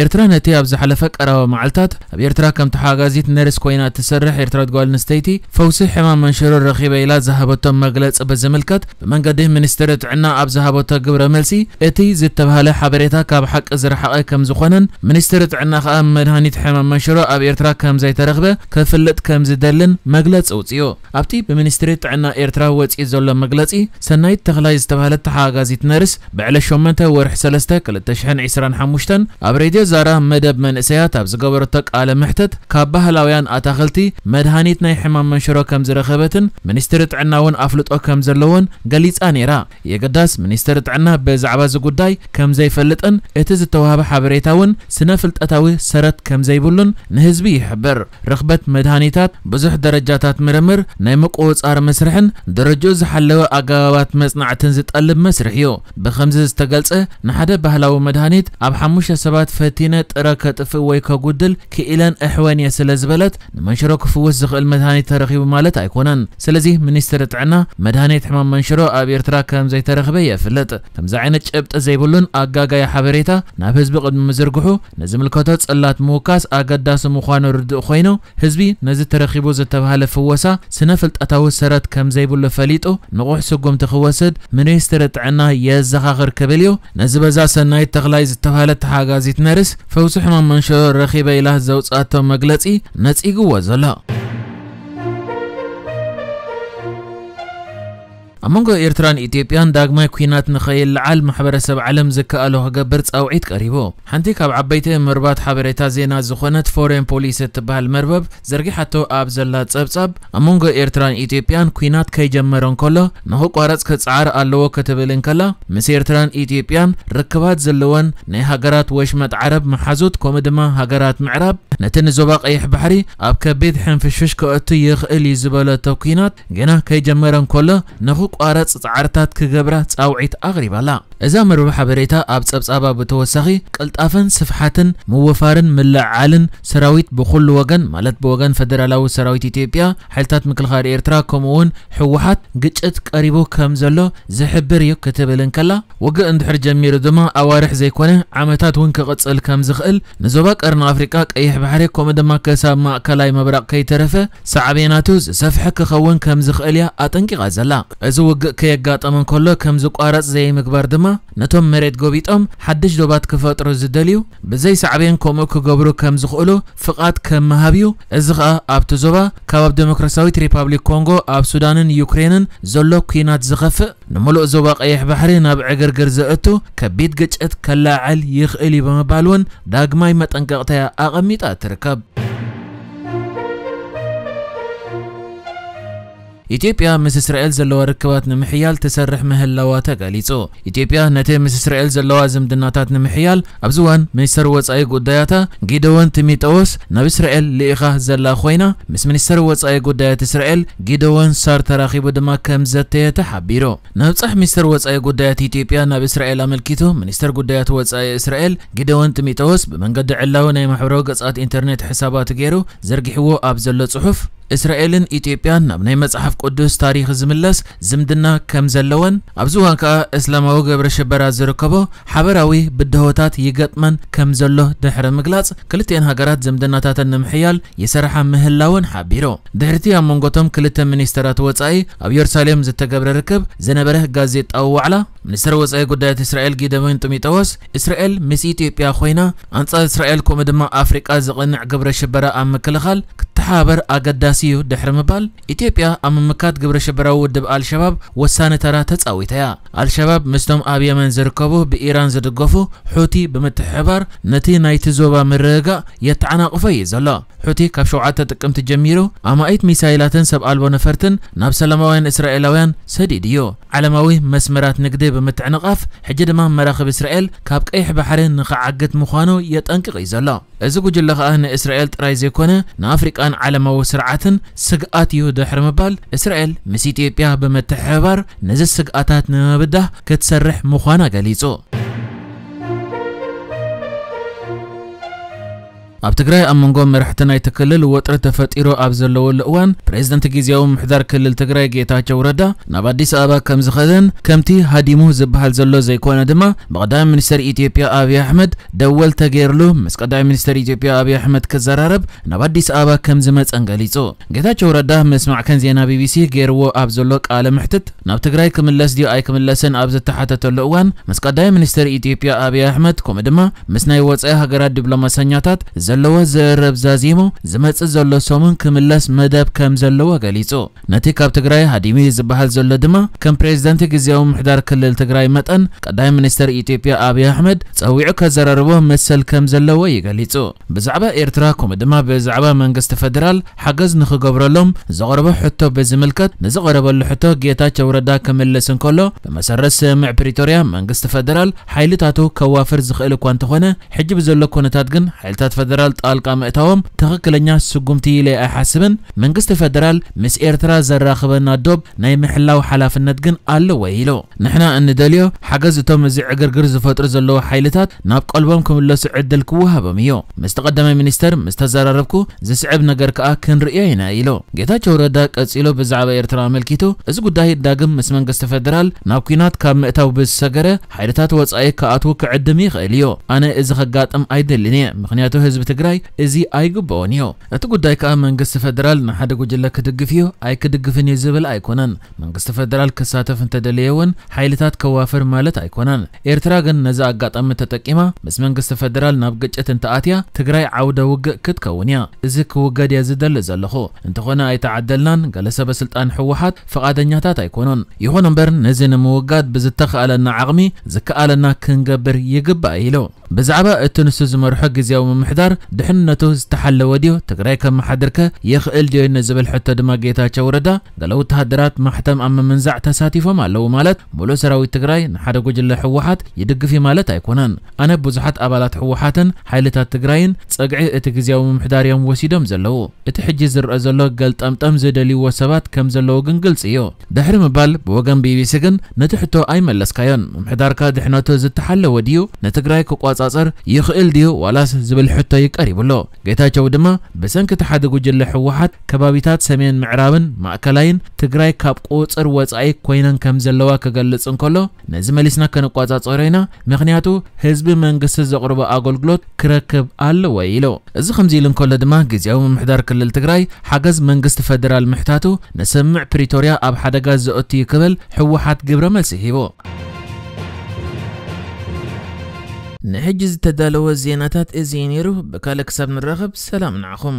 ኤርትራ ነቲ ኣብ ዝሓለፈ ቀረባ መዓልታት ኣብ ኤርትራ ከም ተሓጋዚት ነርስ ኮይና እትሰርሕ ኤርትራዊት ጓል ኣንስተይቲ ፈውሲ ሕማም መንሽሮ ረኺበ ኢላ ዝሃበቶ መግለጺ ብዝምልከት፣ ብመንገዲ ሚኒስትሪ ጥዕና ኣብ ዝሃበቶ ግብረ መልሲ፣ እቲ ዝተባህለ ሓበሬታ ካብ ሓቂ ዝረሓቐ ከም ዝኾነን፣ ሚኒስትሪ ጥዕና ከኣ መድሃኒት ሕማም መንሽሮ ኣብ ኤርትራ ከም ዘይተረኽበ ክፍልጥ ከም ዝደልን መግለጺ ኣውጺኡ። ኣብቲ ብሚኒስትሪ ጥዕና ኤርትራ ወጺኡ ዘሎ መግለጺ፣ ሰናይት ተኽላይ ዝተባህለት ተሓጋዚት ነርስ ብዕለት ሸሞንተ ወርሒ ሰለስተ ክልተ ሽሕን ዕስራን ሓሙሽተን ኣብ ሬድዮ ዛራ መደብ መንእሰያት ኣብ ዝገበረቶ ቃለ መሕትት፣ ካብ ባህላውያን ኣታኽልቲ መድሃኒት ናይ ሕማም መንሽሮ ከም ዝረኸበትን ሚኒስትሪ ጥዕና እውን ኣፍልጦ ከም ዘለዎን ገሊጻ ነይራ። የገዳስ ሚኒስትሪ ጥዕና ብዛዕባ እዚ ጉዳይ ከም ዘይፈልጥን እቲ ዝተዋህበ ሓበሬታ እውን ስነ ፍልጠታዊ ሰረት ከም ዘይብሉን ንህዝቢ ይሕብር። ርኽበት መድሃኒታት ብዙሕ ደረጃታት ምርምር፣ ናይ ምቁጽጻር መስርሕን ደረጃኡ ዝሓለወ ኣገባባት መጽናዕትን ዝጠልብ መስርሕ እዩ። ብኸምዚ ዝተገልጸ፣ ንሓደ ባህላዊ መድሃኒት ኣብ ሓሙሽተ ሰባት ፈቲነ ጥረ ከጥፍእ ወይ ከጉድል ክኢለን እሕወን እየ ስለ ዝበለት፣ ንመንሽሮ ክፍውስ ዝኽእል መድሃኒት ተረኺቡ ማለት ኣይኮነን። ስለዚ ሚኒስትሪ ጥዕና መድሃኒት ሕማም መንሽሮ ኣብ ኤርትራ ከም ዘይተረኽበ የፍልጥ። ከምዚ ዓይነት ጭብጢ ዘይብሉን ኣጋጋይ ሓበሬታ ናብ ህዝቢ ቅድሚ ምዝርግሑ፣ ንዝምልከቶ ጽላት ምውካስ ኣገዳሲ ምዃኑ ርዱእ ኮይኑ፣ ህዝቢ ነዚ ተረኺቡ ዝተባህለ ፍወሳ ስነ ፍልጠታዊ ሰረት ከም ዘይብሉ ፈሊጡ፣ ንቑሕ ስጉምቲ ክወስድ ሚኒስትሪ ጥዕና የዘኻኽር ክብል እዩ። ነዚ በዛ ሰናይት ተኽላይ ዝተባህለት ተሓጋዚት ነርስ ፈውሲ ሕማም መንሽሮ ረኺበ ኢላ ዘውጽኣቶ መግለጺ ነጺግዎ ዘሎ። ኣብ መንጎ ኤርትራን ኢትዮጵያን ዳግማይ ኲናት ንኸይለዓል ማሕበረሰብ ዓለም ዝከኣሎ ክገብር ጻውዒት ቀሪቡ። ሓንቲ ካብ ዓበይቲ መርባት ሓበሬታ ዜና ዝኾነት ፎሬን ፖሊሲ እትበሃል መርበብ ዘርጊሓቶ ኣብ ዘላ ጸብጻብ፣ ኣብ መንጎ ኤርትራን ኢትዮጵያን ኲናት ከይጀመረ እንከሎ ንኽቋረጽ ክጸዓር ኣለዎ ክትብል እንከላ፣ ምስ ኤርትራን ኢትዮጵያን ርክባት ዘለወን ናይ ሃገራት ወሽመጥ ዓረብ መሓዙት ከምኡ ድማ ሃገራት ምዕራብ ነቲ ንዞባ ቀይሕ ባሕሪ ኣብ ከቢድ ሕንፍሽፍሽ ከእቱ ይኽእል እዩ ዝበለቶ ኲናት ገና ከይጀመረ እንከሎ ንኽቋረጽ ጻዕርታት ክገብራ ጻውዒት ኣቕሪባ'ላ። እዛ መርበብ ሓበሬታ ኣብ ጸብጻባ ብተወሳኺ፣ ቅልጣፈን ስፍሓትን ምውፋርን ምልዕዓልን ሰራዊት ብኹሉ ወገን፣ ማለት ብወገን ፈደራላዊ ሰራዊት ኢትዮጵያ፣ ሓይልታት ምክልኻል ኤርትራ፣ ከምኡ'ውን ህወሓት ግጭት ቀሪቡ ከም ዘሎ ዝሕብር እዩ ክትብል እንከላ፣ ውግእ እንድሕር ጀሚሩ ድማ ኣዋርሕ ዘይኮነ ዓመታት እውን ክቕጽል ከም ዝኽእል፣ ንዞባ ቀርኒ ኣፍሪቃ፣ ቀይሕ ባሕሪ፣ ከምኡ ድማ ክሳብ ማእከላይ ምብራቕ ከይተረፈ ሳዕቤናቱ ዝሰፍሐ ክኸውን ከም ዝኽእል እያ ኣጠንቂቓ ዘላ። እዚ ውግእ ከየጋጠመ እንከሎ ከም ዝቋረጽ ዘይምግባር ድማ፣ ነቶም መሬት ጎቢጦም ሓድሽ ዶባት ክፈጥሩ ዝደልዩ ብዘይ ሳዕቤን ከምኡ ክገብሩ ከም ዝኽእሉ ፍቓድ ከም ምሃብ እዩ። እዚ ኸኣ ኣብቲ ዞባ ካብ ኣብ ዴሞክራሲያዊት ሪፓብሊክ ኮንጎ፣ ኣብ ሱዳንን ዩክሬንን ዘሎ ኲናት ዝኸፍእ፣ ንምሉእ ዞባ ቀይሕ ባሕሪ ናብ ዕግርግር ዘእቱ ከቢድ ግጭት ከለዓዕል ይኽእል እዩ ብምባል እውን ዳግማይ መጠንቀቕታያ ኣቐሚጣ ትርከብ። ኢትዮጵያ ምስ እስራኤል ዘለዋ ርክባት ንምሕያል ትሰርሕ ምህላዋ ተገሊጹ። ኢትዮጵያ ነቲ ምስ እስራኤል ዘለዋ ዝምድናታት ንምሕያል ኣብዚ እዋን ሚኒስተር ወጻኢ ጉዳያታ ጊደዎን ቲሞቴዎስ ናብ እስራኤል ልኢኻ ዘላ ኮይና፣ ምስ ሚኒስተር ወጻኢ ጉዳያት እስራኤል ጊደዎን ሳር ተራኺቡ ድማ ከም ዘተየ ተሓቢሩ። ምብጻሕ ሚኒስተር ወጻኢ ጉዳያት ኢትዮጵያ ናብ እስራኤል ኣመልኪቱ፣ ሚኒስተር ጉዳያት ወጻኢ እስራኤል ጊደዎን ጢሞቴዎስ ብመንገዲ ዕላዊ ናይ ማሕበራዊ ገጻት ኢንተርኔት ሕሳባቱ ገይሩ ዘርጊሕዎ ኣብ ዘሎ ጽሑፍ፣ እስራኤልን ኢትዮጵያን ናብ ናይ መጽሓፍ ቅዱስ ታሪኽ ዝምለስ ዝምድና ከም ዘለወን፣ ኣብዚ እዋን ከኣ እስላማዊ ግብረ ሽበራ ዝርከቦ ሓበራዊ ብድሆታት ይገጥመን ከም ዘሎ ድሕሪ ምግላጽ፣ ክልቲኤን ሃገራት ዝምድናታተን ንምሕያል ይሰርሓ ምህላወን ሓቢሩ። ድሕሪቲ ኣብ መንጎቶም ክልተ ሚኒስተራት ወጻኢ ኣብ የሩሳሌም ዝተገብረ ርክብ ዝነበረ ጋዜጣዊ ዋዕላ፣ ሚኒስተር ወጻኢ ጉዳያት እስራኤል ጊደዎን ጢሞቴዎስ፣ እስራኤል ምስ ኢትዮጵያ ኮይና ኣንጻር እስራኤል ከምኡ ድማ ኣፍሪቃ ዝቕንዕ ግብረ ሽበራ ኣብ ምክልኻል ክትሓባበር ኣገዳሲ እዩ ድሕሪ ምባል፣ ኢትዮጵያ ኣብ ምምካት ግብረ ሽበራዊ ውድብ ኣልሸባብ ወሳኒ ተራ ተጻዊታ እያ። ኣልሸባብ ምስቶም ኣብ የመን ዝርከቡ ብኢራን ዝድገፉ ሑቲ ብምትሕብባር ነቲ ናይቲ ዞባ ምርግጋእ የተዓናቕፎ እዩ ዘሎ። ሑቲ ካብ ሸውዓተ ጥቅምቲ ጀሚሩ ኣማኢት ሚሳይላትን ሰብ ኣልቦ ነፈርትን ናብ ሰላማውያን እስራኤላውያን ሰዲዱ እዩ። ዓለማዊ መስመራት ንግዲ ብምትዕንቓፍ፣ ሕጂ ድማ መራኽብ እስራኤል ካብ ቀይሕ ባሕሪ ንኽዓግት ምዃኑ የጠንቅቕ እዩ ዘሎ። እዚ ጉጅለ ከኣ ንእስራኤል ጥራይ ዘይኮነ ንኣፍሪቃን ዓለማዊ ስርዓትን ስግኣት እዩ ድሕሪ ምባል፣ እስራኤል ምስ ኢትዮጵያ ብምትሕብባር ነዚ ስግኣታት ንምብዳህ ክትሰርሕ ምዃና ገሊጹ። ኣብ ትግራይ ኣብ መንጎ መራሕቲ ናይቲ ክልል ወጥሪ ተፈጢሩ ኣብ ዘለወሉ እዋን፣ ፕሬዝደንት ግዝያዊ ምምሕዳር ክልል ትግራይ ጌታቸው ረዳ ናብ ኣዲስ ኣበባ ከም ዝኸደን ከምቲ ሃዲሙ ዝበሃል ዘሎ ዘይኮነ ድማ፣ ብቐዳማይ ሚኒስተር ኢትዮጵያ ኣብይ ኣሕመድ ደወል ተገይርሉ ምስ ቀዳማይ ሚኒስተር ኢትዮጵያ ኣብይ ኣሕመድ ክዘራረብ ናብ ኣዲስ ኣበባ ከም ዝመጸን ገሊጹ። ጌታቸው ረዳ ምስ ማዕከን ዜና ቢቢሲ ገይርዎ ኣብ ዘሎ ቃለ መሕትት፣ ናብ ትግራይ ክምለስ ድዩ ኣይክምለስን ኣብ ዝተሓተተሉ እዋን፣ ምስ ቀዳማይ ሚኒስተር ኢትዮጵያ ኣብይ ኣሕመድ ከምኡ ድማ ምስ ናይ ወጻኢ ሃገራት ዲፕሎማሰኛታት ዘለዎ ዝርርብ ዛዚሙ፣ ዝመጽእ ዘሎ ሰሙን ክምለስ መደብ ከም ዘለዎ ገሊጹ። ነቲ ካብ ትግራይ ሃዲሙ ዝበሃል ዘሎ ድማ፣ ከም ፕሬዝደንት ግዝያዊ ምምሕዳር ክልል ትግራይ መጠን፣ ቀዳማይ ሚኒስተር ኢትዮጵያ ኣብይ ኣሕመድ ጸዊዑ ከዘራርቦ መሰል ከም ዘለዎ እዩ ገሊጹ። ብዛዕባ ኤርትራ ከምኡ ድማ ብዛዕባ መንግስቲ ፈደራል ሓገዝ ንኽገብረሎም ዘቕረቦ ሕቶ ብዝምልከት፣ ንዝቐረበሉ ሕቶ ጌታቸው ረዳ ክምልስ እንከሎ፣ ብመሰረት ስምምዕ ፕሪቶርያ መንግስቲ ፈደራል ሓይልታቱ ከዋፍር ዝኽእል እኳ እንተኾነ፣ ሕጂ ብዘሎ ኩነታት ግን ሓይልታት ፈደራል ጣልቃ ምእታዎም ትኽክለኛ ስጉምቲ ኢለ ኣይሓስብን። መንግስቲ ፈደራል ምስ ኤርትራ ዘራኽበና ዶብ ናይ ምሕላው ሓላፍነት ግን ኣለዎ ኢሉ። ንሕና እንደልዮ ሓገዝ እቶም እዚ ዕግርግር ዝፈጥሩ ዘለዉ ሓይልታት ናብ ቀልቦም ክምለሱ ዕድል ክወሃቦም እዩ። ምስቲ ቀዳማይ ሚኒስተር ምስ ተዘራረብኩ ዝስዕብ ነገር ከኣ ክንርእዮ ኢና ኢሉ። ጌታቸው ረዳ ቀጺሉ ብዛዕባ ኤርትራ ኣመልኪቱ፣ እዚ ጉዳይ ዳግም ምስ መንግስቲ ፈደራል ናብ ኲናት ካብ ምእታው ብዝሰገረ፣ ሓይልታት ወጻኢ ክኣትዉ ክዕድም ይኽእል እዩ። ኣነ እዚ ከጋጥም ኣይደልን እየ፣ ምኽንያቱ ህዝቢ ትግራይ እዚ ኣይግብኦን እዩ። እቲ ጉዳይ ከኣ መንግስቲ ፈደራል ንሓደ ጉጅለ ክድግፍ እዩ ኣይክድግፍን እዩ ዝብል ኣይኮነን። መንግስቲ ፈደራል ክሳተፍ እንተደለየ እውን ሓይልታት ከዋፍር ማለት ኣይኮነን። ኤርትራ ግን ነዚ ኣጋጣሚ ተጠቂማ ምስ መንግስቲ ፈደራል ናብ ግጭት እንተኣትያ ትግራይ ዓውደ ውግእ ክትከውን እያ። እዚ ክውገድ እየ ዝደሊ ዘለኹ። እንተኾነ ኣይተዓደልናን፣ ገለ ሰበ ስልጣን ህወሓት ፍቓደኛታት ኣይኮኑን። ይኹን እምበር ነዚ ንምውጋድ ብዝተኻእለና ዓቕሚ ዝከኣለና ክንገብር ይግባእ ኢሉ። ብዛዕባ እቲ ንሱ ዝመርሖ ግዝያዊ ምምሕዳር ድሕንነቱ ዝተሓለወ ድዮ፣ ትግራይ ከመሓድርከ ይኽእል ድዮ ንዝብል ሕቶ ድማ ጌታቸው ረዳ፣ ገለ ወተሃደራት ማሕተም ኣብ ምምንዛዕ ተሳቲፎም ኣለዉ፣ ማለት ሙሉእ ሰራዊት ትግራይ ንሓደ ጉጅለ ህወሓት ይድግፍ እዩ ማለት ኣይኮነን። ኣነ ብዙሓት ኣባላት ህወሓትን ሓይልታት ትግራይን ጸግዒ እቲ ግዝያዊ ምምሕዳር እዮም ወሲዶም ዘለዉ። እቲ ሕጂ ዝረኣ ዘሎ ገልጠምጠም ዝደልይዎ ሰባት ከም ዘለዉ ግን ግልጺ እዩ። ድሕሪ ምባል ብወገን ቢቢሲ ግን ነቲ ሕቶ ኣይመለስካዮን። ምምሕዳርካ ድሕነቱ ዝተሓለወ ድዩ? ንትግራይ ክቆጻጸር ይኽእል ድዩ ዋላስ ዝብል ሕቶ እዩ ቀሪቡ ኣሎ። ጌታቸው ድማ ብሰንኪ እቲ ሓደ ጉጅለ ህወሓት ከባቢታት ሰሜን ምዕራብን ማእከላይን ትግራይ ካብ ቁጽር ወጻኢ ኮይነን ከም ዘለዋ ክገልጽ እንከሎ፣ ነዚ መሊስና ከነቋጻጸሮ ኢና፣ ምኽንያቱ ህዝቢ መንግስቲ ዘቕርቦ ኣገልግሎት ክረክብ ኣለዎ ኢሉ። እዚ ከምዚ ኢሉ እንከሎ ድማ ግዝያዊ ምምሕዳር ክልል ትግራይ ሓገዝ መንግስቲ ፈደራል ምሕታቱ ንስምምዕ ፕሪቶርያ ኣብ ሓደጋ ዘእቱ እዩ ክብል ህወሓት ግብረ መልሲ ሂቡ። ንሕጂ ዝተዳለወ ዜናታት እዚ እዩ ነይሩ። ብካልእ ክሳብ ንራኸብ ሰላም ንዓኹም።